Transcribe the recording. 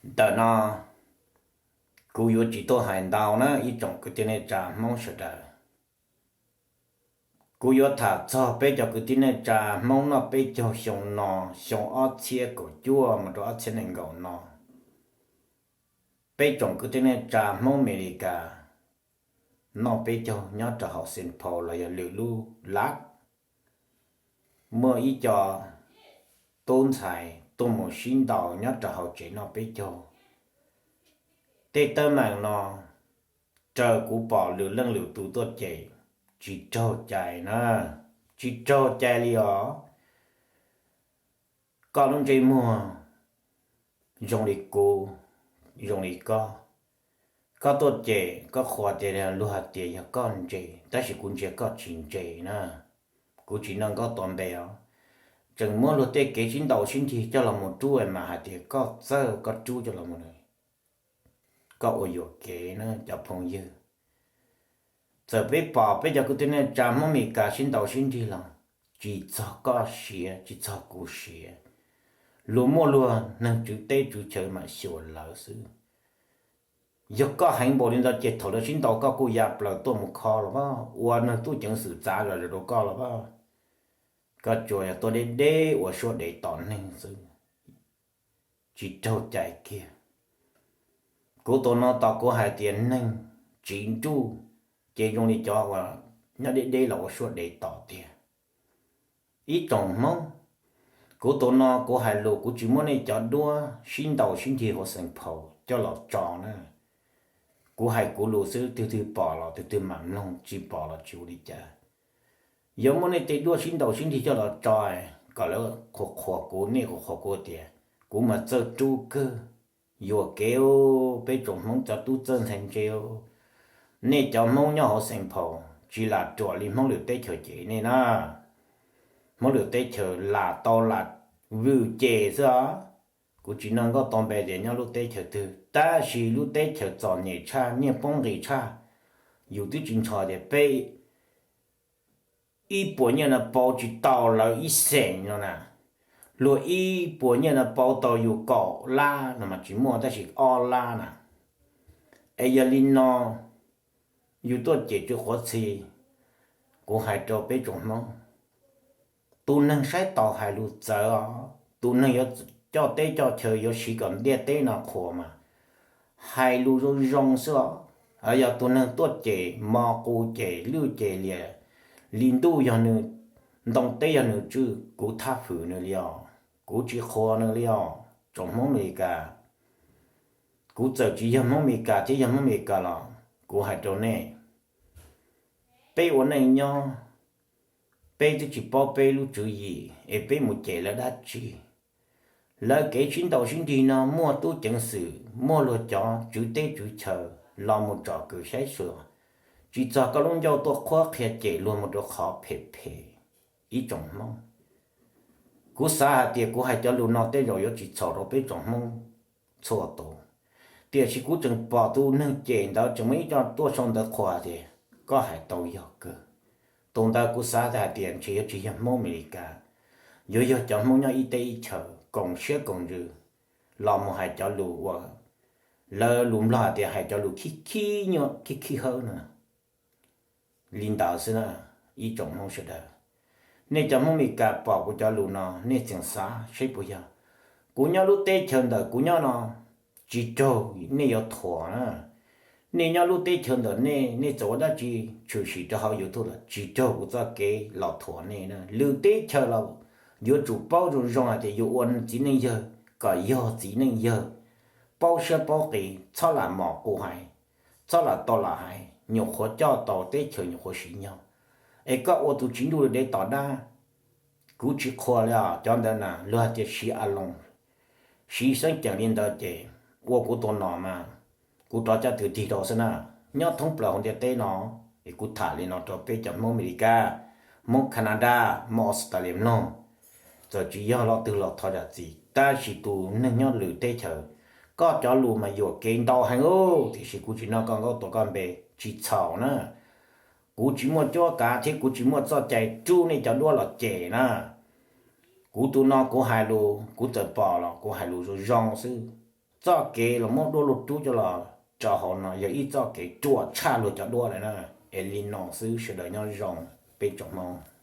Ntawm no kuv yuav tsis tuaj hais ntau na ib tsoom kwv tij neej tsa Hmoob sawv daws. Kuv yuav tham txog peb cov kwv tij neej tsa Hmoob noj peb caug xyoo no, xyoo ob txhiab kaum cuaj mus rau ob txhiab nees nkaum no. Peb tsoom kwv tij neej tsa Hmoob Amelikas noj peb caug nyob rau hauv Saint Paul los yog lwm lub lab. Muaj ib co tub ntxhais tuaj mus sib ntaus nyob rau hauv tsev noj peb caug. Tej teeb meem no raws kuv pom lwm leej lwm tus tuaj cem, tsis raug cai na, tsis raug cai li os. Koj lub ntsej muag zoo li kuv, zoo li koj, koj tuaj cem koj qhuas tias luag hais tias yog koj ntse, tab sis kuv ntsia koj tsis ntse na. Kuv tsis noj nkauj tua npe os, tseem muab luag tej kev sib ntaus sib nrig coj los mus rub mas hais tias koj txawj koj rub coj los mus. Koj ua yuam kev na cov phooj ywg. Txawm peb pom peb cov kwv tij neej tsa Hmoob Amelikas sib ntaus sib nrig los tsis txog koj siav tsis txog kuv siav. Luag muaj luag neeg tswv teb tswv chaw mam xyuas lawv xwb. Yog koj heev npaum li ntawd ces thaum lawv sib ntaus koj kuj ya plaws tuaj mus kho los pab, ua neeg tub ceev xwm txav zom zaws rau koj los pab. Koj tsuas yog tuaj deb deb ua suab dev tom neeg xwb, tsis raug cai kiag. Kuv tus no tos kuv hais tias neeg tsiv nruj ces zoo li cov uas nyob deb deb los ua suab dev tom tiag. Ib tsoom Hmoob, kuv tus no kuv hais lus kuv tsis muab nej cov duab sib ntaus sib nrig hauv Xeem Phaum coj los tso na. Kuv hais kuv lus xwb, tus twg pom los tus twg mam mloog, tsis pom los tsis ua li cas. Yuav muab nej tej duab sib ntaus sib nrig coj los tso kom lawv qhuas qhuas kuv, nej qhuas qhuas kuv tias kuv mas txawj rub kawg. Yuam kev, peb tsoom Hmoob cov tub txawj ntxhais ntse, nej cov Hmoob nyob hauv Xeem Phaum tsis lam ruam li Hmoob lwm teb chaws cem nej na. Hmoob lwm teb chaws lam tau lam vwm cem xwb os. Kuv tsis noj nkauj tua npe tias nyob lub teb chaws twg, tab sis lub teb chaws txom nyem tshaj, nyiaj poob nqis tshaj, yus twb tsis ntshai tias peb ib puas nyiaj no pauv tsis tau lawv ib xeem no na. Luag ib puas nyiaj no pauv tau yus kaum lab no mas tsis muaj, tab sis ob lab na. Es yog li no, yus tuaj cem tsw qhuav txhi, kuv hais rau peb tsoom Hmoob, tus neeg saib taus hais lus txawv os, tus neeg yuav coj teb coj chaw yuav siv kom ntiaj teb no qhuas mas hais lus zoo zoo xwb os. Yog tus neeg tuaj cem mos qus cem lwj cem liam, li ntuj yog nws, ntoo teb yog nws tswj, kuv thab hwm nws li os, kuv tsis qhuas nws li os. Tsoom Hmoob Amelikas, kuv txawm tsis yog Hmoob Amelikas thiab yog Hmoob Amelikas los kuv hais rau nej, peb ua neej nyob, peb twb tsis paub peb lub tswv yim es peb mus cem lawv dab tsi. Lawv kev sib ntaus sib nrig no muaj tub ceev xwm, muaj luag cov tswv teb tswv chaw los mus tsom kwm saib xyuas, tsis txog koj lub ncauj tuaj qhuab qhia cem luag mus rau qhov phem phem. Ib tsoom Hmoob, kuv xav hais tias kuv hais cov lus no tej zaum yuav tsis txhaum rau peb tsoom Hmoob txhua tus, tiam sis kuv tseem pom tus neeg cem ntawd tseem muaj ib co tuaj sau ntawv qhuas tias koj hais tau yog kawg. Tus ntawd kuv xav hais tias ntshe yuav tsis yog Hmoob Amelikas, yuav yog cov Hmoob nyob ib teb ib chaws koom siab koom ntsws los mus hais cov lus uas lawv lus Nplog hais tias hais cov lus khib khib nyuaj khib khib hawb no. Li ntawd xwb na, ib tsoom Hmoob sawv daws, nej cov Hmoob Amelikas pom kuv cov lus no nej tseem xav seb puas yog. Kuv nyob lub teb chaws ntawm kuv nyob no tsis raug nej yuav thuam na. Nej nyob lub teb chaws ntawm nej, nej txawm ua dab tsi tshwm sim rau hauv YouTube los tsis raug kuv txoj kev los thuam nej na. Lwm teb chaws los yuav tsum paub zoo zoo hais tias yuav ua txiv neej yawg kom yog txiv neej yawg, paub siab paub qis, txhob lam mos qus hais, txhob lam tau lam hais, nyuam qhuav coj tau teb chaws nyuam qhuav siv nyog, es koj ua tus tsiv nruj dev tom dab. Kuv tsis qhuas li os, cov ntawd na luag hais tias siv a loos, siv xeeb ceem li ntawd ces ua kuv tus nom mas kuv rov caj tw tig rau xwb na. Nyob thoob plaws hauv ntiaj teb no, es kuv tham li no rau peb cov Hmoob Amelikas, Hmoob Canada, Hmoob Australia mloog, txawm tsis yog lo twg los thov zam txim, tab sis tus neeg nyob lwm teb chaws, koj cov lus mas yuam kev ntau heev, tiam sis kuv tsis noj koj nkauj tua koj npe, tsis txhaum na. Kuv tsis muaj cuab kav thiab kuv tsis muaj txoj cai rub nej cov duab los cem na. Kuv tus no kuv hais lus kuv txawm pom los kuv hais lus zoo zoo xwb, Txoj kev los muab duab luag rub coj los rau hauv no yog ib txoj kev ruam tshaj luag cov duab lawm na. Es li no xwb, sawv daws nyob zoo, peb tsoom Hmoob.